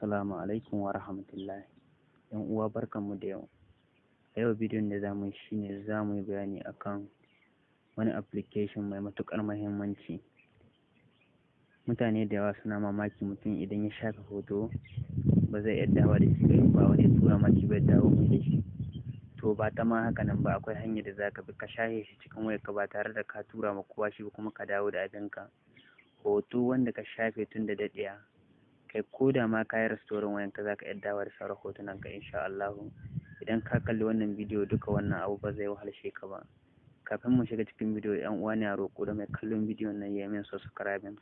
Assalamu alaikum wa rahmatullahi. ‘Yan uwa, barkanmu da yau. A yau bidiyon da za mu yi shine za mu yi bayani akan wani application mai matuƙar muhimmanci. Mutane da yawa suna mamaki, mutum idan ya shafe hoto ba zai iya dawowa da shi ba, in ba wani ya tura ma shi ba ya dawo mai da shi. To, ba ta ma haka nan ba, akwai hanyar da za ka bi ka shafe shi cikin wayarka ba tare da ka tura ma kowa shi ba, kuma ka dawo da abinka. Hoto wanda ka shafe tun da daɗewa, kai ko da ma ka yi restoring wayanka, za ka iya dawowa da sauran hotunan ka, insha Allahu. Idan ka kalli wannan bidiyo duka, wannan abu ba zai wahalshe ka ba. Kafin mu shiga cikin bidiyo, ‘yan uwa, na roƙo da mai kallon bidiyon nan ya min subscribing.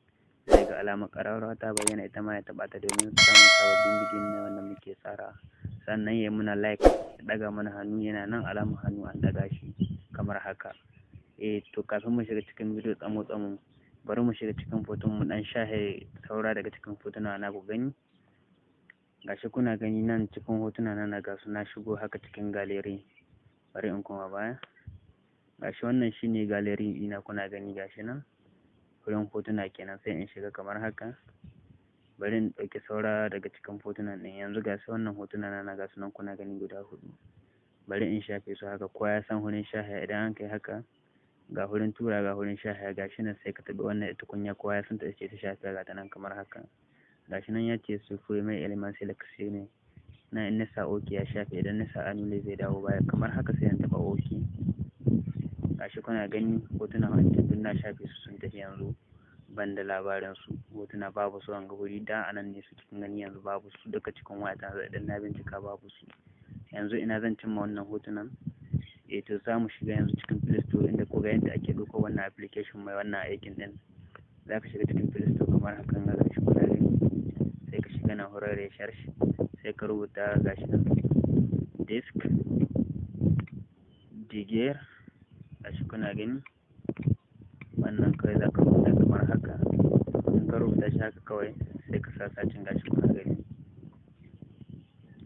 Sai ga alamar ƙararrawa ta bayyana, ita ma ya taɓa ta domin samun sababbin bidiyon ne wanda muke tsara. Sannan ya muna like, ya ɗaga mana hannu, yana nan alamar hannu an ɗaga shi kamar haka. Eh, to, kafin mu shiga cikin bidiyo tsamo tsamo, bari mu shiga cikin hoton mu ɗan shahe saura daga cikin hotuna na ku gani. Gashi kuna gani nan cikin hotuna na, ga su na shigo haka cikin gallery. Bari in koma baya. Gashi, wannan shine gallery ɗina, kuna gani, gashi nan wurin hotuna kenan. Sai in shiga kamar haka. Bari in ɗauki saura daga cikin hotunan ɗin. Yanzu ga su, wannan hotuna na, ga su nan kuna gani guda huɗu. Bari in shafe su haka. Kowa ya san wurin shafe. Idan an kai haka, ga wurin tura, ga wurin shafe, gashi nan. Sai ka taɓa wannan tukunya, kowa ya san ta ce ta shafe, ga ta nan kamar haka. Gashi nan ya ce "supprimer éléments sélectionnés". Na in na sa OK, ya shafe. Idan na sa annuler, zai dawo baya kamar haka. Sai in taɓa OK. Gashi kuna gani, hotunan wancan duk na shafe su, sun tafi. Yanzu ban da labarin su, hotuna babu su wanga wuri. Da anan ne su cikin gani, yanzu babu su duka cikin wayata. Idan na bincika, babu su. Yanzu ina zan cimma wannan hotunan? Eh, to, za mu shiga yanzu cikin Play Store inda ko ga yadda ake ɗauko wannan application mai wannan aikin ɗin. Za ka shiga cikin Play Store kamar hakan ga, gashi kuna gani. Sai ka shiga nan wurin research, sai ka rubuta, gashi nan, Disk Digger. Gashi kuna gani, wannan kawai za ka rubuta kamar haka. In ka rubuta shi haka kawai, sai ka sa searching. Gashi kuna gani,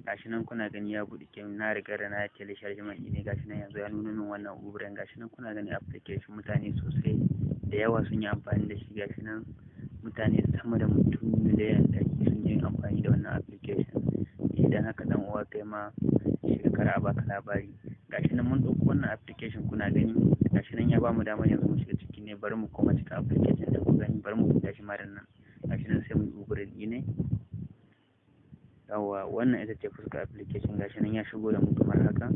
gashi nan kuna gani, ya buɗe kenan. Na riga da na téléchargement ne. Gashi nan yanzu ya nuna min wannan uburen. Gashi nan kuna gani, application mutane sosai da yawa sun yi amfani da shi. Gashi nan, mutane sama da mutum 100,000,000 sun yi amfani da wannan application. Idan haka, dan uwa, kai ma shiga, a baka labari. Gashi nan mun ɗauko wannan application, kuna gani, gashi nan ya bamu damar yanzu mu shiga ciki ne. Bari mu koma cikin application da ku gani. Bari mu buɗe shi ma nan. Gashi nan, sai mu yi ouvrir ne. Yawwa, wannan ita ce fuskar application. Gashi nan ya shigo da mu kamar haka.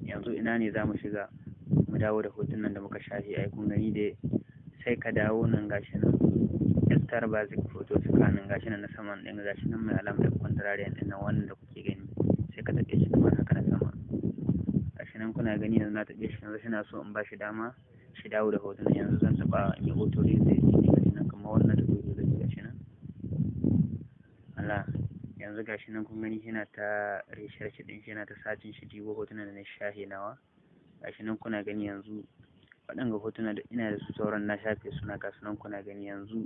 Yanzu ina ne za mu shiga mu dawo da hotunan da muka shafe? Ai kun gani dai, sai ka dawo nan, gashi nan, extraire basic photo scanning. Gashi nan na saman ɗin, gashi nan mai alamar contrarian ɗin nan, wannan da kuke gani. Sai ka taɓe shi kamar haka na sama. Gashi nan kuna gani, yanzu na taɓe shi. Yanzu ina so in ba shi dama shi dawo da hotunan. Yanzu zan taɓa in yi autoriser ne. Gashi nan kamar wannan da kuke gani, gashi nan Allah. Yanzu gashi nan kun gani, yana ta research ɗin shi, yana ta searching shi dibo hotunan da na shafe nawa. Gashi nan kuna gani, yanzu waɗanga hotuna da ina da su, sauran na shafe su na, gasu nan kuna gani. Yanzu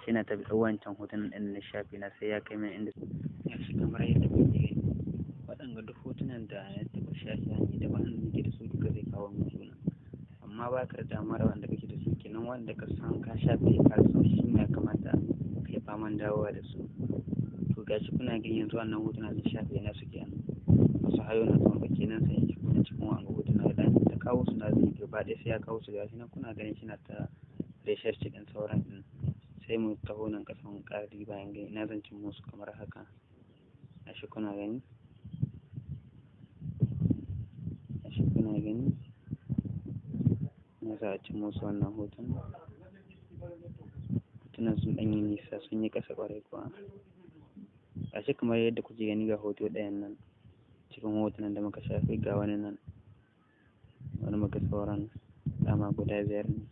shi na tafi wancan hotunan ɗin da na shafe na, sai ya kai min inda. Gashi kamar yadda kuke gani, waɗanga duk hotunan da na taɓa shafe ne da waɗanda nake da su duka, zai kawo min suna. Amma ba ka da damar wanda kake da su kenan, wanda ka san ka shafe ka san shi ne ya kamata ka yi faman dawowa da su. To, gashi kuna gani, yanzu wannan hotuna da shafe na suke nan, wasu hayo na sama ba kenan. Sai in shigo cikin wanga hotuna da ta kawo su na zai gaba ɗaya, sai ya kawo su. Gashi nan kuna ganin shi na ta research ɗin sauran ɗin. Sai mu taho nan ƙasa mu ƙara diba in gani ina zan cin musu kamar haka. Gashi kuna gani, gashi kuna gani, ina za a cin musu wannan hoton. Hotunan sun ɗan yi nisa, sun yi ƙasa ƙwarai kuwa. Gashi kamar yadda kuke gani, ga hoto ɗayan nan cikin hotunan da muka shafe, ga wani nan, wani muka sauran dama guda biyar ne.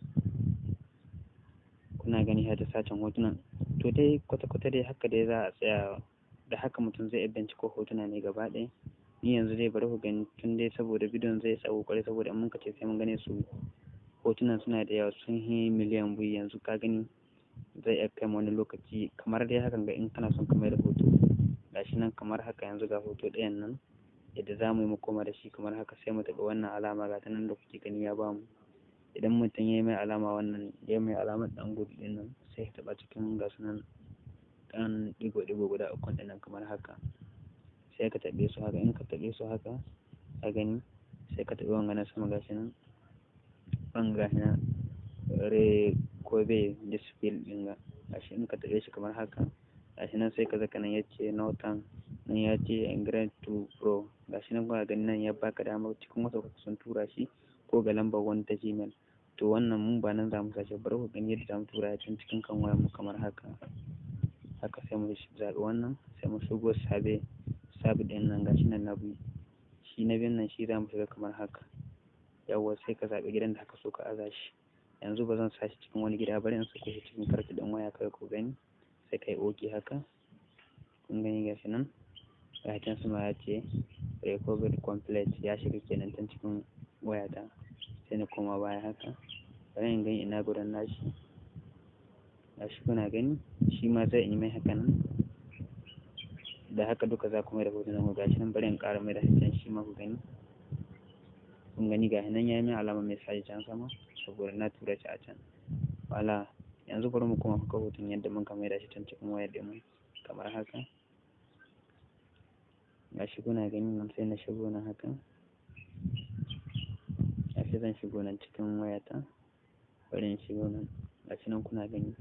Kuna gani har da sacin hotunan. To dai, kwata-kwata dai haka dai za a tsaya da haka, mutum zai iya binciko hotuna ne gaba ɗaya. Ni yanzu dai bari ku gani, tun dai saboda bidiyon zai tsawo ƙwarai, saboda in muka ce sai mun gane su, hotunan suna da yawa, sun yi 2,000,000. Yanzu ka gani, zai iya kai wani lokaci kamar dai hakan ga. In kana son ka mai da hoto, gashi nan kamar haka. Yanzu ga hoto ɗayan nan, yadda za mu yi mu koma da shi kamar haka, sai mu taɓa wannan alama, ga ta nan da kuke gani ya bamu. Idan mutum ya yi mai alama wannan, ya mai alamar ɗan gudu ɗin nan, sai ya taɓa cikin, ga su nan. Kan ɗigo-ɗigo guda uku ɗin nan kamar haka. Sai ka taɓe su haka. In ka taɓe su haka, ka gani, sai ka taɓi wanga na sama, gashi nan. Wanga gashi nan, "Recover this file" ɗin ga. Gashi, in ka taɓe shi kamar haka, gashi nan, sai ka zaka nan yace "No thanks", nan ya ce "Upgrade to Pro". Gashi nan kuna gani, nan ya baka damar cikin WhatsApp sun tura shi ko ga lambar wani ta Gmail. To wannan mun ba nan za mu sashi, bari ku gani yadda za mu tura can cikin kan wayar mu kamar haka. Haka sai mu zaɓi wannan, sai mu shigo save save ɗin nan. Gashi nan na biyu. Shi na biyun nan shi za mu shiga kamar haka. Yawwa, sai ka zaɓi gidan da aka so ka aza shi. Yanzu ba zan sa shi cikin wani gida, bari in sako shi cikin card ɗin waya kawai ku gani. Sai ka yi OK haka. Kun gani, gashi nan. Gashi can sama ya ce "Recovery complete", ya shiga kenan can cikin wayata. Sai na koma baya haka. Bari in gani ina gudan nashi. Gashi kuna gani, shi ma sai in yi mai haka nan. Da haka duka za ku mai da hotunan ku. Gashi nan, bari in ƙara mai da shi can shi ma ku gani. Kun gani, gashi nan ya yi min alamar message can sama saboda na tura shi a can. Wala yanzu bari mu koma ku ga hoton yadda muka mai da shi can cikin wayar ɗinmu kamar haka. Gashi kuna gani nan, sai na shigo nan haka. Gashi zan shigo nan cikin wayata. Bari in shigo nan. Gashi nan kuna gani,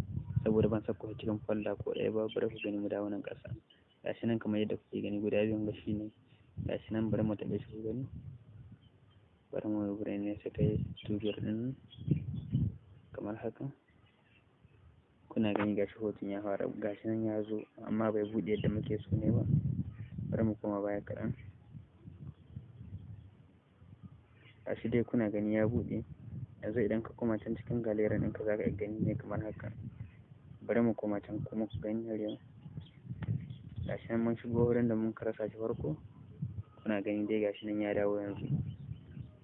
saboda ban sako shi cikin folder ko ɗaya ba. Bari ku gani, mu dawo nan ƙasa. Gashi nan kamar yadda kuke gani, guda biyun ga shi ne. Gashi nan, bari mu taɓe shi ku gani. Bari mu bari ne sai kai studio ɗin kamar haka. Kuna gani, gashi hoton ya fara. Gashi nan ya zo, amma bai buɗe yadda muke so ne ba. Bari mu koma baya kaɗan. Gashi dai kuna gani, ya buɗe. Yanzu idan ka koma can cikin gallery ɗinka, za ka iya gani ne kamar haka. Bari mu koma can kuma ku gani har yau. Gashi nan mun shigo wurin da mun rasa shi farko. Kuna gani dai, gashi nan ya dawo yanzu.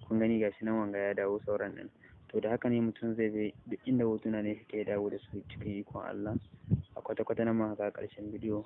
Kun gani, gashi nan wanga ya dawo sauran ɗin. To da haka ne mutum zai bi duk inda hotuna ne suke, dawo da su cikin ikon Allah. A kwata-kwata nan muka kawo ƙarshen bidiyo.